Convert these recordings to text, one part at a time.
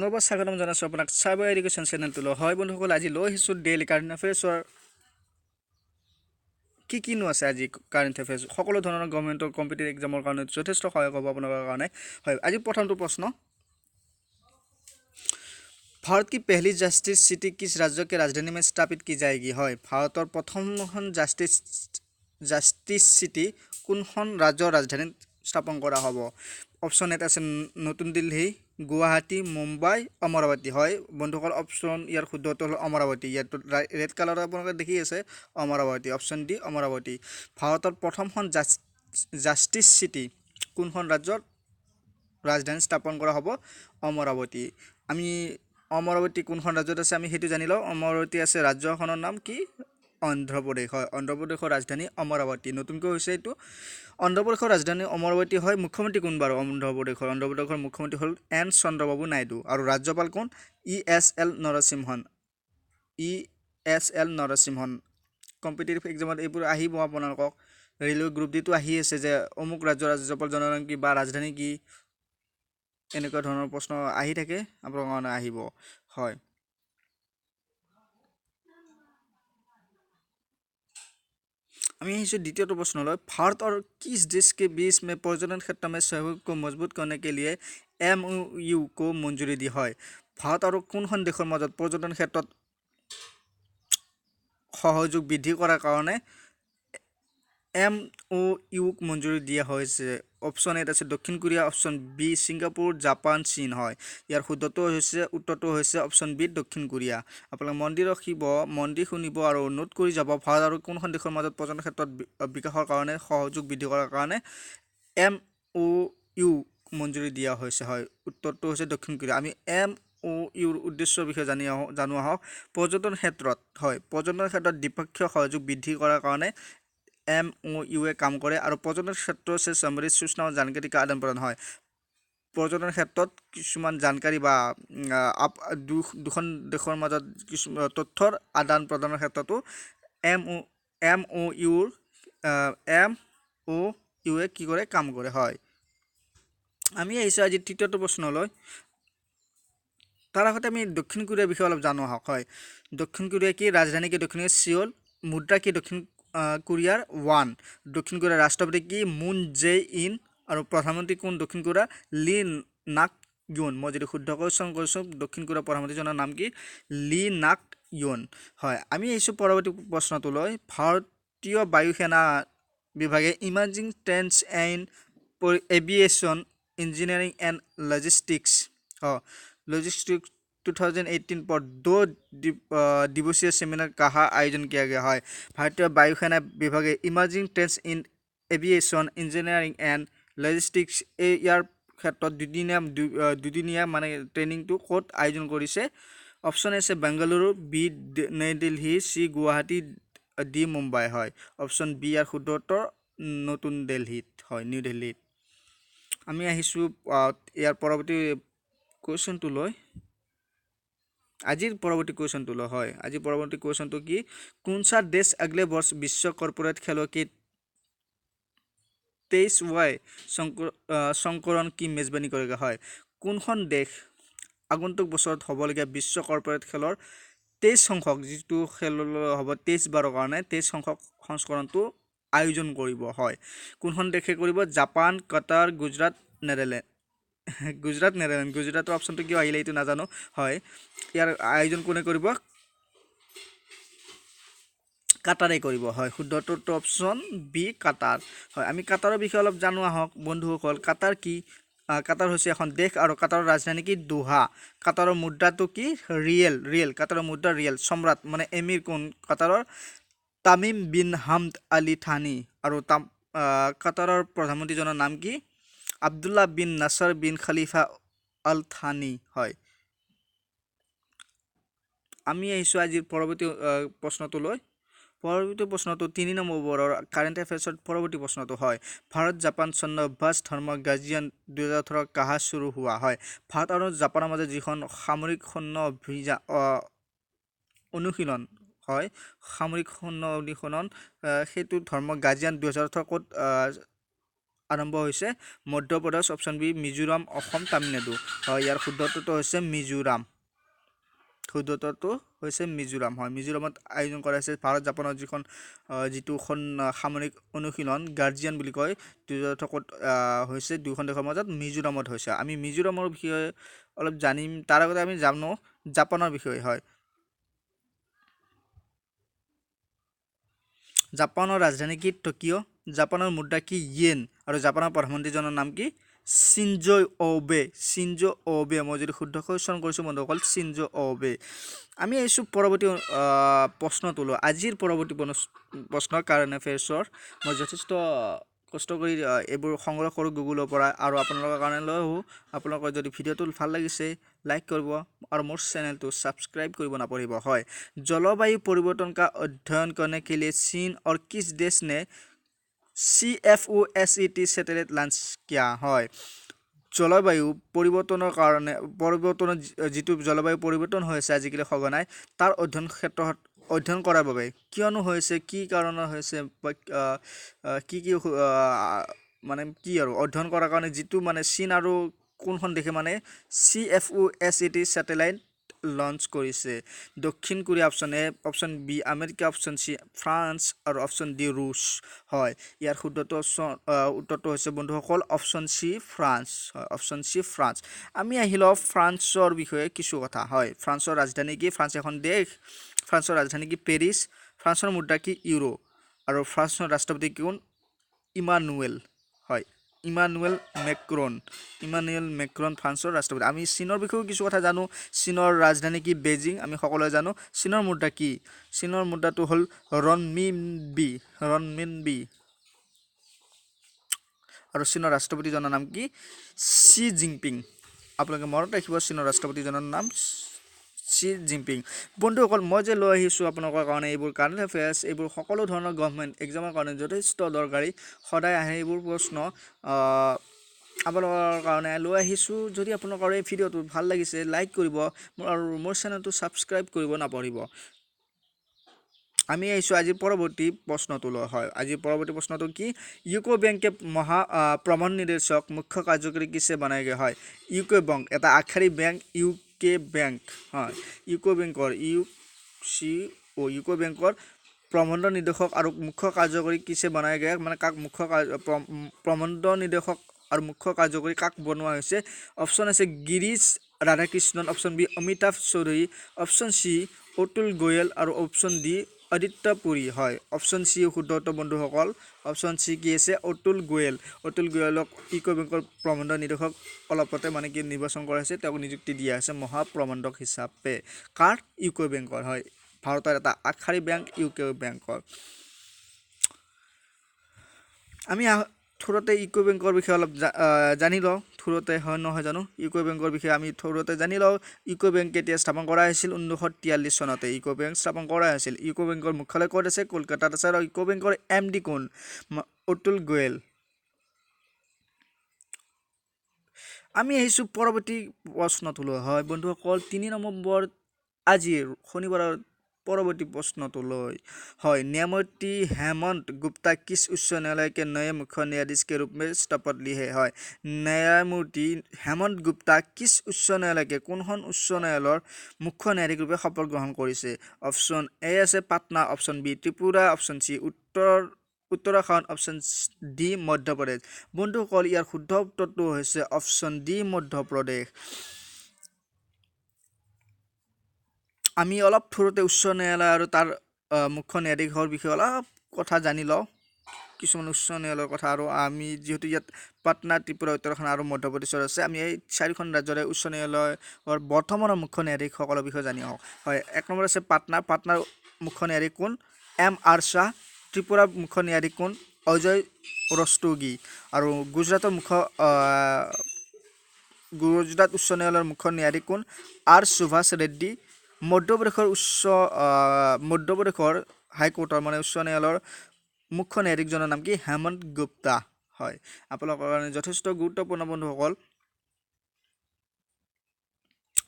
পুনৰবাৰ স্বাগতম জনাইছোঁ আপোনাক চাইবাৰ এডুকেশ্যন চেনেলটোলৈ। হয় বন্ধুসকল, আজি লৈ আহিছোঁ ডেইলি কাৰেণ্ট এফেয়াৰ্ছৰ কি কিনো আছে আজি কাৰেণ্ট এফেয়াৰ্ছ, সকলো ধৰণৰ গভৰ্ণমেণ্টৰ কম্পিটিটিভ এক্সামৰ কাৰণে যথেষ্ট সহায়ক হ'ব আপোনালোকৰ কাৰণে। হয়, আজি প্ৰথমটো প্ৰশ্ন, भारत की पहली जस्टिस सिटी किस राज्य के राजधानी में स्थापित की जाएगी? হয়, ভাৰতৰ প্ৰথমখন জাষ্টিছ জাষ্টিছ চিটি কোনখন ৰাজ্যৰ ৰাজধানীত স্থাপন কৰা হ'ব? অপশ্যন এত আছে নতুন দিল্লী, গুৱাহাটী, মুম্বাই, অমৰাৱতী। হয় বন্ধুসকল, অপশ্যন ইয়াৰ শুদ্ধটো হ'ল অমৰাৱতী। ইয়াত ৰেড কালাৰত আপোনালোকে দেখি আছে অমৰাৱতী, অপশ্যন ডি অমৰাৱতী। ভাৰতৰ প্ৰথমখন জাষ্টিছ চিটি কোনখন ৰাজ্যত ৰাজধানী স্থাপন কৰা হ'ব? অমৰাৱতী। আমি অমৰাৱতী কোনখন ৰাজ্যত আছে আমি সেইটো জানি লওঁ। অমৰাৱতী আছে ৰাজ্যখনৰ নাম কি? অন্ধ্ৰপ্ৰদেশ। হয়, অন্ধ্ৰপ্ৰদেশৰ ৰাজধানী অমৰাৱতী, নতুনকৈ হৈছে এইটো। অন্ধ্ৰপ্ৰদেশৰ ৰাজধানী অমৰাৱতী হয়। মুখ্যমন্ত্ৰী কোন বাৰু অন্ধ্ৰপ্ৰদেশৰ? অন্ধ্ৰপ্ৰদেশৰ মুখ্যমন্ত্ৰী হ'ল এন চন্দ্ৰবাবু নাইডু। আৰু ৰাজ্যপাল কোন? ই এছ এল নৰসিংহন, ই এছ এল নৰসিংহন। কম্পিটিটিভ এক্সামত এইবোৰ আহিব আপোনালোকক। ৰেলৱে গ্ৰুপ ডিটো আহি আছে যে অমুক ৰাজ্যৰ ৰাজ্যপালজনৰ নাম কি বা ৰাজধানী কি, এনেকুৱা ধৰণৰ প্ৰশ্ন আহি থাকে, আপোনালোকৰ কাৰণে আহিব। হয়, আমি আহিছোঁ দ্বিতীয়টো প্ৰশ্নলৈ। भारत और किस देश के बीच में पर्यटन क्षेत्र में सहयोग को मजबूत करने के लिए MOU को मंजूरी दी? হয়, ভাৰত আৰু কোনখন দেশৰ মাজত পৰ্যটন ক্ষেত্ৰত সহযোগ বৃদ্ধি কৰাৰ কাৰণে MOU মঞ্জুৰি দিয়া হৈছে? অপশ্যন এত আছে দক্ষিণ Korea, option B Singapore, Japan, চীন। হয়, ইয়াৰ শুদ্ধটো হৈছে, উত্তৰটো হৈছে অপশ্যন বি দক্ষিণ কোৰিয়া। আপোনালোকে মন দি ৰাখিব, মন দি শুনিব আৰু নোট কৰি যাব। ভাৰত আৰু কোনখন দেশৰ মাজত পৰ্যটন ক্ষেত্ৰত বিকাশৰ কাৰণে সহযোগ বৃদ্ধি কৰাৰ কাৰণে MOU মঞ্জুৰি দিয়া হৈছে? হয়, উত্তৰটো হৈছে দক্ষিণ কোৰিয়া। আমি MOUৰ উদ্দেশ্যৰ বিষয়ে জানি আহোঁ, জানো আহক। পৰ্যটন ক্ষেত্ৰত, হয়, পৰ্যটন ক্ষেত্ৰত দ্বিপক্ষীয় সহযোগ বৃদ্ধি কৰাৰ কাৰণে MOUয়ে কাম কৰে। আৰু পৰ্যটন ক্ষেত্ৰ से संबंधित सूचना और जानकारी का आदान प्रदान। হয়, পৰ্যটন ক্ষেত্ৰত কিছুমান জানকাৰী বা দুখন দেশৰ মাজত কিছু তথ্যৰ আদান প্ৰদানৰ ক্ষেত্ৰতো M O MOUয়ে কি কৰে, কাম কৰে। হয়, আমি আহিছোঁ আজি তৃতীয়টো প্ৰশ্নলৈ। তাৰ আগতে আমি দক্ষিণ কোৰিয়াৰ বিষয়ে অলপ জানো আহক। হয়, দক্ষিণ কোৰিয়া কি, ৰাজধানী কি? দক্ষিণ কোৰিয়া চিঅ'ল। মুদ্ৰা কি? দক্ষিণ কোৰিয়াৰ ওৱান। দক্ষিণ কোৰিয়াৰ ৰাষ্ট্ৰপতি কি? Moon Jae in. আৰু প্ৰধানমন্ত্ৰী কোন দক্ষিণ কোৰিয়াৰ? লি নাক ইউন। মই যদি শুদ্ধকৈ উচ্চাৰণ কৰিছোঁ, দক্ষিণ কোৰিয়াৰ প্ৰধানমন্ত্ৰীজনৰ নাম কি? লি নাক ইউন। হয়, আমি আহিছোঁ পৰৱৰ্তী প্ৰশ্নটোলৈ। ভাৰতীয় বায়ুসেনা বিভাগে emerging trends in aviation engineering and logistics logistics 2018 पर 2 दिवसीय सेमिनार कहाँ आयोजन किया गया? है, भारतीय वायुसेना विभागे emerging trends in aviation engineering and logistics এই ইয়াৰ ক্ষেত্ৰত দুদিনীয়া মানে ট্ৰেইনিংটো ক'ত আয়োজন কৰিছে? অপশ্যন আছে বেংগালুৰু, বি নৈ দিল্লী, চি গুৱাহাটী, ডি মুম্বাই। হয়, অপশ্যন বি ইয়াৰ শুদ্ধ উত্তৰ নতুন দিল্লীত। হয়, নিউ দিল্লীত। আমি আহিছোঁ ইয়াৰ পৰৱৰ্তী কুৱেশ্যনটোলৈ। আজিৰ পৰৱৰ্তী কুৱেশ্যনটো লৈ, হয়, আজিৰ পৰৱৰ্তী কুৱেশ্যনটো কি? कौन सा देश अगले वर्ष विश्व कॉर्पोरेट खेलों के 23वें संस्करण की मेजबानी करेगा? হয়, কোনখন দেশ আগন্তুক বছৰত হ'বলগীয়া বিশ্ব কৰ্পৰেট খেলৰ 23 সংখ্যক, যিটো খেল হ'ব 23 বাৰৰ কাৰণে 23 সংখ্যক সংস্কৰণটো আয়োজন কৰিব? হয়, কোনখন দেশে কৰিব? জাপান, কাটাৰ, গুজৰাট, নেদাৰলেণ্ড। গুজৰাট, নেদাৰলেণ্ড। গুজৰাটৰ অপশ্যনটো কিয় আহিলে এইটো নাজানো। হয়, ইয়াৰ আয়োজন কোনে কৰিব? কাটাৰে কৰিব। হয়, শুদ্ধটো অপশ্যন বি কাটাৰ। হয়, আমি কাটাৰৰ বিষয়ে অলপ জানো আহক বন্ধুসকল। কাটাৰ কি? কাটাৰ হৈছে এখন দেশ আৰু কাটাৰৰ ৰাজধানী কি? দোহা। কাটাৰৰ মুদ্ৰাটো কি? Real, real. কাটাৰৰ মুদ্ৰা ৰিয়েল। সম্ৰাট মানে এমিৰ কোন কাটাৰৰ? তামিম বিন হামদ আলী থানি। আৰু কাটাৰৰ প্ৰধানমন্ত্ৰীজনৰ নাম কি? আব্দুল্লাহ বিন নাছৰ বিন খালিফা আল থানি। হয়, আমি আহিছোঁ আজিৰ পৰৱৰ্তী প্ৰশ্নটোলৈ। পৰৱৰ্তী প্ৰশ্নটো 3 নম্বৰৰ কাৰেণ্ট এফেয়াৰ্ছৰ পৰৱৰ্তী প্ৰশ্নটো হয়, ভাৰত জাপান সৈন্য অভ্যাস ধৰ্ম গাজিয়ান 2018 কাহা শুৰু হোৱা? হয়, ভাৰত আৰু জাপানৰ মাজত যিখন সামৰিক সৈন্য অভিযান অনুশীলন হয়, সামৰিক সৈন্য অনুশীলন, সেইটো ধৰ্ম গাজিয়ান 2018 ক'ত আৰম্ভ হৈছে? Madhya Pradesh, option B Mizoram, Assam, Tamil Nadu. হয়, ইয়াৰ শুদ্ধ হৈছে মিজোৰাম। শুদ্ধটো হৈছে মিজোৰাম। হয়, মিজোৰামত আয়োজন কৰা হৈছে ভাৰত জাপানৰ যিখন যিটো সামৰিক অনুশীলন গাৰ্জিয়ান বুলি কয়, 2000 ক'ত হৈছে? দুখন দেশৰ মাজত মিজোৰামত হৈছে। আমি মিজোৰামৰ বিষয়ে অলপ জানিম, তাৰ আগতে আমি জানো জাপানৰ বিষয়ে। হয়, জাপানৰ ৰাজধানী কি? টকিঅ'। জাপানৰ মুদ্ৰা কি? য়েন। আৰু জাপানৰ প্ৰধানমন্ত্ৰীজনৰ নাম কি? চিনজো অবে। চিনজো অবে, মই যদি শুদ্ধকৈ উচ্চাৰণ কৰিছোঁ বন্ধুসকল, চিনজো অবে। আমি আহিছোঁ পৰৱৰ্তী প্ৰশ্নটোলৈ। আজিৰ পৰৱৰ্তী প্ৰশ্ন কাৰেণ্ট এফেয়াৰ্ছৰ। মই যথেষ্ট কষ্ট কৰি এইবোৰ সংগ্ৰহ কৰোঁ গুগলৰ পৰা আৰু আপোনালোকৰ কাৰণে লৈ আহোঁ। আপোনালোকৰ যদি ভিডিঅ'টো ভাল লাগিছে, লাইক কৰিব আৰু মোৰ চেনেলটো ছাবস্ক্ৰাইব কৰিব নাপাহৰিব। হয়, जलवायु परिवर्तन का अध्ययन करने के लिए चीन और किस देश ने CFOSAT satellite launch किया? হয়, জলবায়ু পৰিৱৰ্তনৰ কাৰণে, পৰিৱৰ্তনৰ যিটো জলবায়ু পৰিৱৰ্তন হৈ আছে আজিকালি সঘনাই, তাৰ অধ্যয়ন ক্ষেত্ৰত অধ্যয়ন কৰাৰ বাবে, কিয়নো হৈছে, কি কাৰণত হৈছে বা কি কি মানে কি আৰু অধ্যয়ন কৰাৰ কাৰণে যিটো মানে চীন আৰু কোনখন দেশে মানে CFOSAT satellite launch কৰিছে? দক্ষিণ Korea, option A, option B America, option C France আৰু অপশ্যন ডি ৰুছ। হয়, ইয়াৰ শুদ্ধটো উত্তৰটো হৈছে বন্ধুসকল অপশ্যন চি ফ্ৰান্স। হয়, অপশ্যন চি ফ্ৰান্স। আমি আহি লওঁ ফ্ৰান্সৰ বিষয়ে কিছু কথা। হয়, ফ্ৰান্সৰ ৰাজধানী কি? ফ্ৰান্স এখন দেশ। ফ্ৰান্সৰ ৰাজধানী কি? পেৰিছ। ফ্ৰান্সৰ মুদ্ৰা কি? ইউৰো। আৰু ফ্ৰান্সৰ ৰাষ্ট্ৰপতি কোন? ইমানুৱেল, হয়, ইমানুৱেল মেক্ৰন। ইমানুৱেল মেক্ৰন ফ্ৰান্সৰ ৰাষ্ট্ৰপতি। আমি চীনৰ বিষয়েও কিছু কথা জানো। চীনৰ ৰাজধানী কি? বেজিং, আমি সকলোৱে জানো। চীনৰ মুদ্ৰা কি? চীনৰ মুদ্ৰাটো হ'ল ৰনমিনবি, ৰনমিনবি। আৰু চীনৰ ৰাষ্ট্ৰপতিজনৰ নাম কি? ছি জিনপিং। আপোনালোকে মনত ৰাখিব, চীনৰ ৰাষ্ট্ৰপতিজনৰ নাম ছি জিনপিং। বন্ধুসকল, মই যে লৈ আহিছোঁ আপোনালোকৰ কাৰণে এইবোৰ কাৰেণ্ট এফেয়াৰ্ছ, এইবোৰ সকলো ধৰণৰ গভমেণ্ট এক্সামৰ কাৰণে যথেষ্ট দৰকাৰী। সদায় আহে এইবোৰ প্ৰশ্ন, আপোনালোকৰ কাৰণে লৈ আহিছোঁ। যদি আপোনালোকৰ এই ভিডিঅ'টো ভাল লাগিছে, লাইক কৰিব আৰু মোৰ চেনেলটো ছাবস্ক্ৰাইব কৰিব নাপাহৰিব। আমি আহিছোঁ আজিৰ পৰৱৰ্তী প্ৰশ্নটোলৈ। হয়, আজিৰ পৰৱৰ্তী প্ৰশ্নটো কি? ইউকো বেংকে মহা প্ৰবন্ধ নিৰ্দেশক মুখ্য কাৰ্যকৰী किसे बनाया गया? হয়, ইউকো বেংক এটা আগশাৰী বেংক, ইউ কে বেংক। হয়, ইউকো বেংকৰ, ইউ চি অ', ইউকো বেংকৰ প্ৰবন্ধ নিৰ্দেশক আৰু মুখ্য কাৰ্যকৰী किसे बनाया गया? মানে কাক মুখ্য প্ৰবন্ধ নিৰ্দেশক আৰু মুখ্য কাৰ্যকৰী কাক বনোৱা হৈছে? অপশ্যন আছে Girish Radhakrishnan, option B Amitabh Choudhury, option C Atul Goel আৰু অপশ্যন ডি আদিত্য পুৰী। হয়, অপশ্যন চি শুদ্ধ উত্তৰ বন্ধুসকল। অপশ্যন চি কি আছে? অতুল গোৱেল। অতুল গোৱেলক ইকো বেংকৰ প্ৰবন্ধ নিৰ্দেশক অলপতে মানে কি নিৰ্বাচন কৰা হৈছে, তেওঁক নিযুক্তি দিয়া হৈছে মহাপ্ৰবন্ধক হিচাপে। কাৰ? ইউকো বেংকৰ। হয়, ভাৰতৰ এটা আগশাৰী বেংক ইউকো বেংকৰ। আমি থোৰতে ইকো বেংকৰ বিষয়ে অলপ জানি লওঁ থোৰতে, হয় নহয় জানো? ইকো বেংকৰ বিষয়ে আমি থোৰতে জানি লওঁ। ইকো বেংক কেতিয়া স্থাপন কৰা হৈছিল? 1943 চনতে ইকো বেংক স্থাপন কৰা হৈছিল। ইকো বেংকৰ মুখ্যালয় ক'ত আছে? কলকাতাত আছে। আৰু ইকো বেংকৰ এম ডি কোন? অতুল গোৱেল। আমি আহিছোঁ পৰৱৰ্তী প্ৰশ্নটোলৈ। হয় বন্ধুসকল, 3 নৱেম্বৰ আজিৰ শনিবাৰৰ পৰৱৰ্তী প্ৰশ্নটোলৈ। হয়, न्यायमूर्ति हेमंत गुप्ता किस उच्च न्यायालय के नए मुख्य न्यायाधीश के रूप में शपथ ली है? হয়, ন্যায়মূৰ্তি হেমন্ত গুপ্তা किस उच्च न्यायालय के, কোনখন উচ্চ ন্যায়ালয়ৰ মুখ্য ন্যায়াধীশ ৰূপে শপত গ্ৰহণ কৰিছে? অপশ্যন এ আছে Patna, option B Tripura, option C Uttarakhand, option D Madhya Pradesh. বন্ধুসকল, ইয়াৰ শুদ্ধ উত্তৰটো হৈছে অপশ্যন ডি মধ্যপ্ৰদেশ। আমি অলপ থোৰতে উচ্চ ন্যায়ালয় আৰু তাৰ মুখ্য ন্যায়াধীশৰ বিষয়ে অলপ কথা জানি লওঁ, কিছুমান উচ্চ ন্যায়ালয়ৰ কথা। আৰু আমি যিহেতু ইয়াত পাটনা, ত্ৰিপুৰা, উত্তৰাখণ্ড আৰু মধ্যপ্ৰদেশৰ আছে, আমি এই চাৰিখন ৰাজ্যৰে উচ্চ ন্যায়ালয়ৰ বৰ্তমানৰ মুখ্য ন্যায়াধীশসকলৰ বিষয়ে জানি আহোঁ। হয়, 1 নম্বৰ আছে পাটনা। পাটনাৰ মুখ্য ন্যায়াধীশ কোন? M R Shah. ত্ৰিপুৰাৰ মুখ্য ন্যায়াধীশ কোন? অজয় ৰস্তোগী। আৰু গুজৰাট উচ্চ ন্যায়ালয়ৰ মুখ্য ন্যায়াধীশ কোন? আৰ সুভাষ ৰেড্ডী। মধ্যপ্ৰদেশৰ হাইকোৰ্টৰ মানে উচ্চ ন্যায়ালয়ৰ মুখ্য ন্যায়াধীশজনৰ নাম কি? হেমন্ত গুপ্তা। হয়, আপোনালোকৰ কাৰণে যথেষ্ট গুৰুত্বপূৰ্ণ বন্ধুসকল।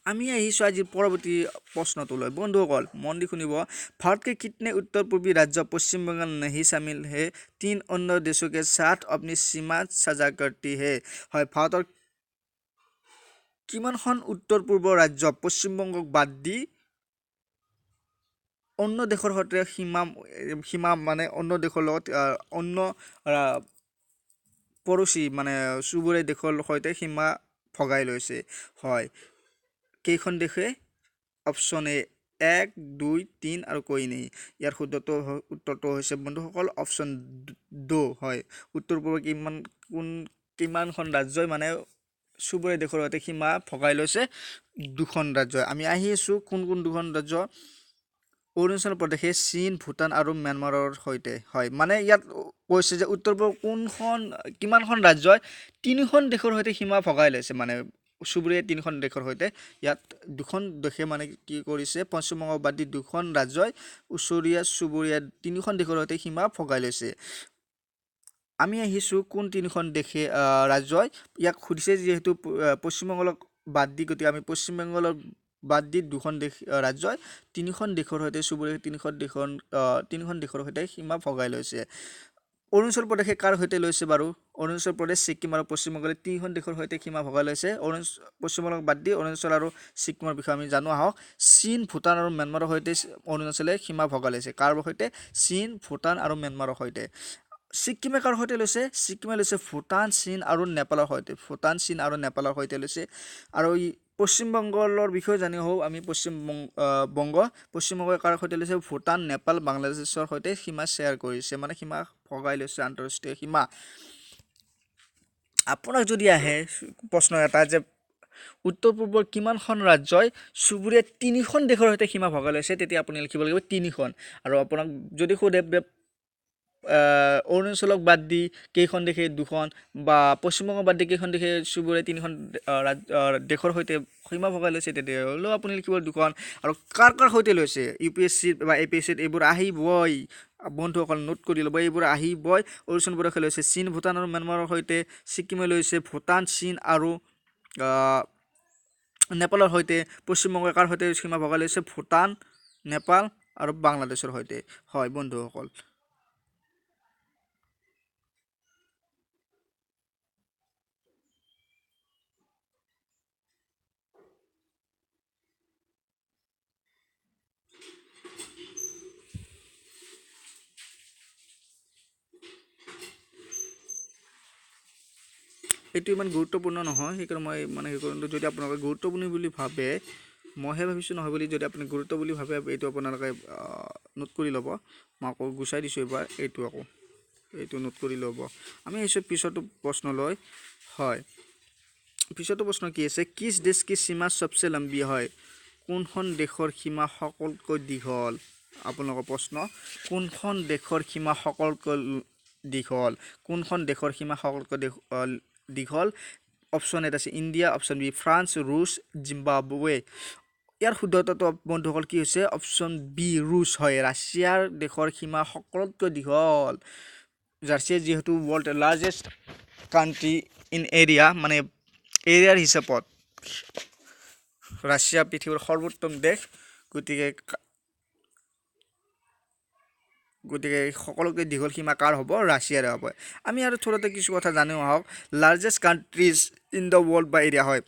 আমি আহিছোঁ আজি পৰৱৰ্তী প্ৰশ্নটোলৈ। বন্ধুসকল, মন দি শুনিব। भारत के कितने उत्तर पूर्वी राज्य पश्चिम बंगाल नहीं शामिल है, तीन अन्य देशों के साथ अपनी सीमा साझा करती है? হয়, ভাৰতৰ কিমানখন উত্তৰ পূৰ্বৰ ৰাজ্য পশ্চিমবংগক বাদ দি অন্য দেশৰ সৈতে সীমা সীমা মানে অন্য দেশৰ লগত, অন্য পড়োশী মানে চুবুৰীয়া দেশৰ সৈতে সীমা ভগাই লৈছে? হয়, কেইখন দেশে? অপশ্যন এ 1, 2, 3 আৰু कोई नहीं। ইয়াৰ শুদ্ধটো উত্তৰটো হৈছে বন্ধুসকল অপশ্যন 2। হয়, উত্তৰ পূৰ্বৰ কিমানখন ৰাজ্যই মানে চুবুৰীয়া দেশৰ সৈতে সীমা ভগাই লৈছে? দুখন ৰাজ্য। আমি আহি আছোঁ, কোন কোন দুখন ৰাজ্য? অৰুণাচল প্ৰদেশে চীন, ভূটান আৰু ম্যানমাৰৰ সৈতে। হয়, মানে ইয়াত কৈছে যে উত্তৰ পূবৰ কিমানখন ৰাজ্যই তিনিখন দেশৰ সৈতে সীমা ভগাই লৈছে, মানে চুবুৰীয়া তিনিখন দেশৰ সৈতে। ইয়াত দুখন দেশে মানে কি কৰিছে, পশ্চিমবংগ বাদ দি দুখন ৰাজ্যই ওচৰীয়া চুবুৰীয়া তিনিখন দেশৰ সৈতে সীমা ভগাই লৈছে। আমি আহিছোঁ কোন তিনিখন দেশে, ৰাজ্যই। ইয়াক সুধিছে যিহেতু পশ্চিমবংগক বাদ দি, গতিকে আমি পশ্চিমবংগক বাদ দি দুখন দেশ, ৰাজ্যই তিনিখন দেশৰ সৈতে, চুবুৰীয়া তিনিখন দেশৰ সৈতে সীমা ভগাই লৈছে। অৰুণাচল প্ৰদেশে কাৰ সৈতে লৈছে বাৰু? অৰুণাচল প্ৰদেশ, ছিকিম আৰু পশ্চিমবংগলে তিনিখন দেশৰ সৈতে সীমা ভগাই লৈছে। পশ্চিমবংগক বাদ দি অৰুণাচল আৰু ছিকিমৰ বিষয়ে আমি জানো আহক। চীন, ভূটান আৰু ম্যানমাৰৰ সৈতে অৰুণাচলে সীমা ভগাই লৈছে। কাৰ সৈতে? চীন, ভূটান আৰু ম্যানমাৰৰ সৈতে। ছিকিমে কাৰ সৈতে লৈছে? ছিকিমে লৈছে ভূটান, চীন আৰু নেপালৰ সৈতে। ভূটান, চীন আৰু নেপালৰ সৈতে লৈছে। আৰু পশ্চিমবংগৰ বিষয়ে জানি হওঁ আমি। পশ্চিমবংগ, পশ্চিমবংগই কাৰ সৈতে লৈছে? ভূটান, নেপাল, বাংলাদেশৰ সৈতে সীমা শ্বেয়াৰ কৰিছে, মানে সীমা ভগাই লৈছে, আন্তঃৰাষ্ট্ৰীয় সীমা। আপোনাক যদি আহে প্ৰশ্ন এটা যে উত্তৰ পূৰ্বৰ কিমানখন ৰাজ্যই চুবুৰীয়া তিনিখন দেশৰ সৈতে সীমা ভগাই লৈছে, তেতিয়া আপুনি লিখিব লাগিব তিনিখন। আৰু আপোনাক যদি সোধে অৰুণাচলক বাদ দি কেইখন দেশে, দুখন, বা পশ্চিমবংগ বাদ দি কেইখন দেশে চুবুৰীয়া তিনিখন দেশৰ সৈতে সীমা ভগাই লৈছে, তেতিয়াহ'লেও আপুনি লিখিব দুখন। আৰু কাৰ কাৰ সৈতে লৈছে, ইউ পি এছ চিত বা এ পি এছ চিত এইবোৰ আহিবই বন্ধুসকল, নোট কৰি ল'ব, এইবোৰ আহিবই। অৰুণাচল প্ৰদেশে লৈছে চীন, ভূটান আৰু ম্যানমাৰৰ সৈতে। ছিকিমে লৈছে ভূটান, চীন আৰু নেপালৰ সৈতে। পশ্চিমবংগই কাৰ সৈতে সীমা ভগাই লৈছে? ভূটান, নেপাল আৰু বাংলাদেশৰ সৈতে। হয় বন্ধুসকল, এইটো ইমান গুৰুত্বপূৰ্ণ নহয়, সেইকাৰণে মই মানে সেইকাৰণে যদি আপোনালোকে গুৰুত্বপূৰ্ণ বুলি ভাবে, মইহে ভাবিছোঁ নহয় বুলি, যদি আপুনি গুৰুত্ব বুলি ভাবে এইটো আপোনালোকে নোট কৰি ল'ব। মই আকৌ গুচাই দিছোঁ এইবাৰ, এইটো আকৌ এইটো নোট কৰি ল'ব। আমি আহিছোঁ পিছৰটো প্ৰশ্নলৈ। হয়, পিছৰটো প্ৰশ্ন কি আছে? किस देश की सीमा सबसे लंबी? হয়, কোনখন দেশৰ সীমা সকলোতকৈ দীঘল? আপোনালোকৰ প্ৰশ্ন, কোনখন দেশৰ সীমা সকলোতকৈ দীঘল? কোনখন দেশৰ সীমা সকলোতকৈ দীঘল? অপশ্যন এত আছে ইণ্ডিয়া, অপশ্যন বি ফ্ৰান্স, ৰুছ, জিম্বাবৱে। ইয়াৰ শুদ্ধ উত্তৰটো বন্ধুসকল কি হৈছে? অপশ্যন বি ৰুছ। হয়, ৰাছিয়াৰ দেশৰ সীমা সকলোতকৈ দীঘল। ৰাছিয়া যিহেতু world largest country in area, মানে এৰিয়াৰ হিচাপত ৰাছিয়া পৃথিৱীৰ সৰ্বোত্তম দেশ, গতিকে সকলোতকৈ দীঘল সীমা কাৰ হ'ব? ৰাছিয়াৰে হ'ব। আমি আৰু থোৰতে কিছু কথা জানো আহক। Largest countries in the world by area. হয়,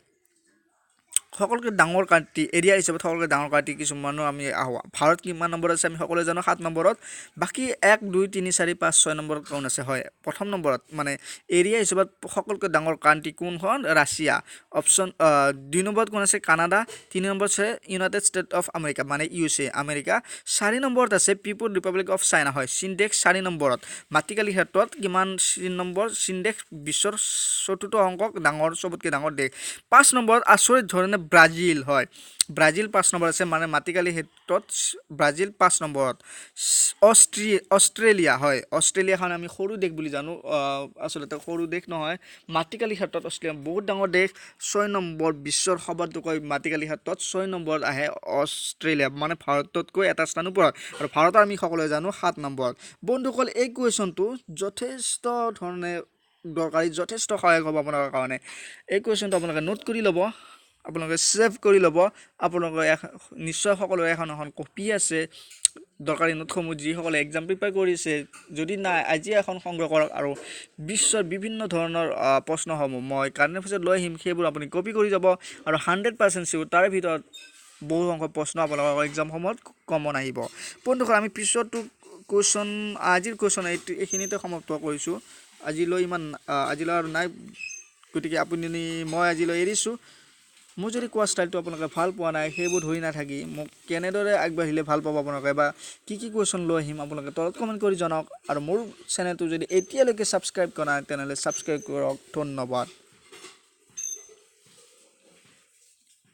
সকলোতকৈ ডাঙৰ কাণ্ট্ৰি, এৰিয়া হিচাপত সকলোতকৈ ডাঙৰ কাণ্ট্ৰি কিছুমানো আমি আহোঁ। ভাৰত কিমান নম্বৰত আছে আমি সকলোৱে জানো, 7 নম্বৰত। বাকী 1, 2, 3, 4, 5, 6 নম্বৰত কোন আছে? হয়, প্ৰথম নম্বৰত মানে এৰিয়া হিচাপত সকলোতকৈ ডাঙৰ কাণ্ট্ৰি কোনখন? ৰাছিয়া। অপশ্যন 2 নম্বৰত কোন আছে? কানাডা। 3 নম্বৰত আছে ইউনাইটেড ষ্টেট অফ আমেৰিকা, মানে ইউ এছ এ, আমেৰিকা। 4 নম্বৰত আছে পিপুল ৰিপাব্লিক অফ চাইনা। হয়, চীন দেশ 4 নম্বৰত। মাটিকালি ক্ষেত্ৰত কিমান চীন নম্বৰ? চীন দেশ বিশ্বৰ চতুৰ্থ সংখ্যক ডাঙৰ, চবতকৈ ডাঙৰ দেশ। 5 নম্বৰত আচৰিত ধৰণে ব্ৰাজিল। হয়, ব্ৰাজিল 5 নম্বৰত আছে, মানে মাটিকালি ক্ষেত্ৰত ব্ৰাজিল 5 নম্বৰত। অষ্ট্ৰেলিয়া। হয়, অষ্ট্ৰেলিয়াখন আমি সৰু দেশ বুলি জানো, আচলতে সৰু দেশ নহয়, মাটিকালি ক্ষেত্ৰত অষ্ট্ৰেলিয়া বহুত ডাঙৰ দেশ। 6 নম্বৰ, বিশ্বৰ সবাতোকৈ মাটিকালি ক্ষেত্ৰত 6 নম্বৰত আহে অষ্ট্ৰেলিয়া, মানে ভাৰততকৈ এটা স্থান ওপৰত। আৰু ভাৰতৰ আমি সকলোৱে জানো 7 নম্বৰত। বন্ধুসকল, এই কুৱেশ্যনটো যথেষ্ট ধৰণে দৰকাৰী, যথেষ্ট সহায়ক হ'ব আপোনালোকৰ কাৰণে। এই কুৱেশ্যনটো আপোনালোকে নোট কৰি ল'ব আপোনালোকে ছেভ কৰি ল'ব। আপোনালোকৰ নিশ্চয় সকলোৰে এখন এখন কপি আছে দৰকাৰী নোটসমূহ, যিসকলে এক্সাম প্ৰিপেয়াৰ কৰিছে। যদি নাই, আজি এখন সংগ্ৰহ কৰক আৰু বিশ্বৰ বিভিন্ন ধৰণৰ প্ৰশ্নসমূহ মই কাৰেণ্ট এফেয়াৰ্ছত লৈ আহিম, সেইবোৰ আপুনি কপি কৰি যাব আৰু 100% চিয়'ৰ তাৰে ভিতৰত বহু সংখ্যক প্ৰশ্ন আপোনালোকৰ এক্সামসমূহত কমন আহিব। বন্ধুসকল, আমি পিছৰটো কুৱেশ্যন, আজিৰ কুৱেশ্যন এইটো এইখিনিতে সমাপ্ত কৰিছোঁ। আজিলৈ ইমান, আজিলৈ আৰু নাই। গতিকে আপুনি মই আজিলৈ এৰিছোঁ। মোৰ যদি কোৱা ষ্টাইলটো আপোনালোকে ভাল পোৱা নাই, সেইবোৰ ধৰি নাথাকি মোক কেনেদৰে আগবাঢ়িলে ভাল পাব আপোনালোকে বা কি কি কুৱেশ্যন লৈ আহিম, আপোনালোকে তলত কমেণ্ট কৰি জনাওক। আৰু মোৰ চেনেলটো যদি এতিয়ালৈকে ছাবস্ক্ৰাইব কৰা নাই, তেনেহ'লে ছাবস্ক্ৰাইব কৰক। ধন্যবাদ।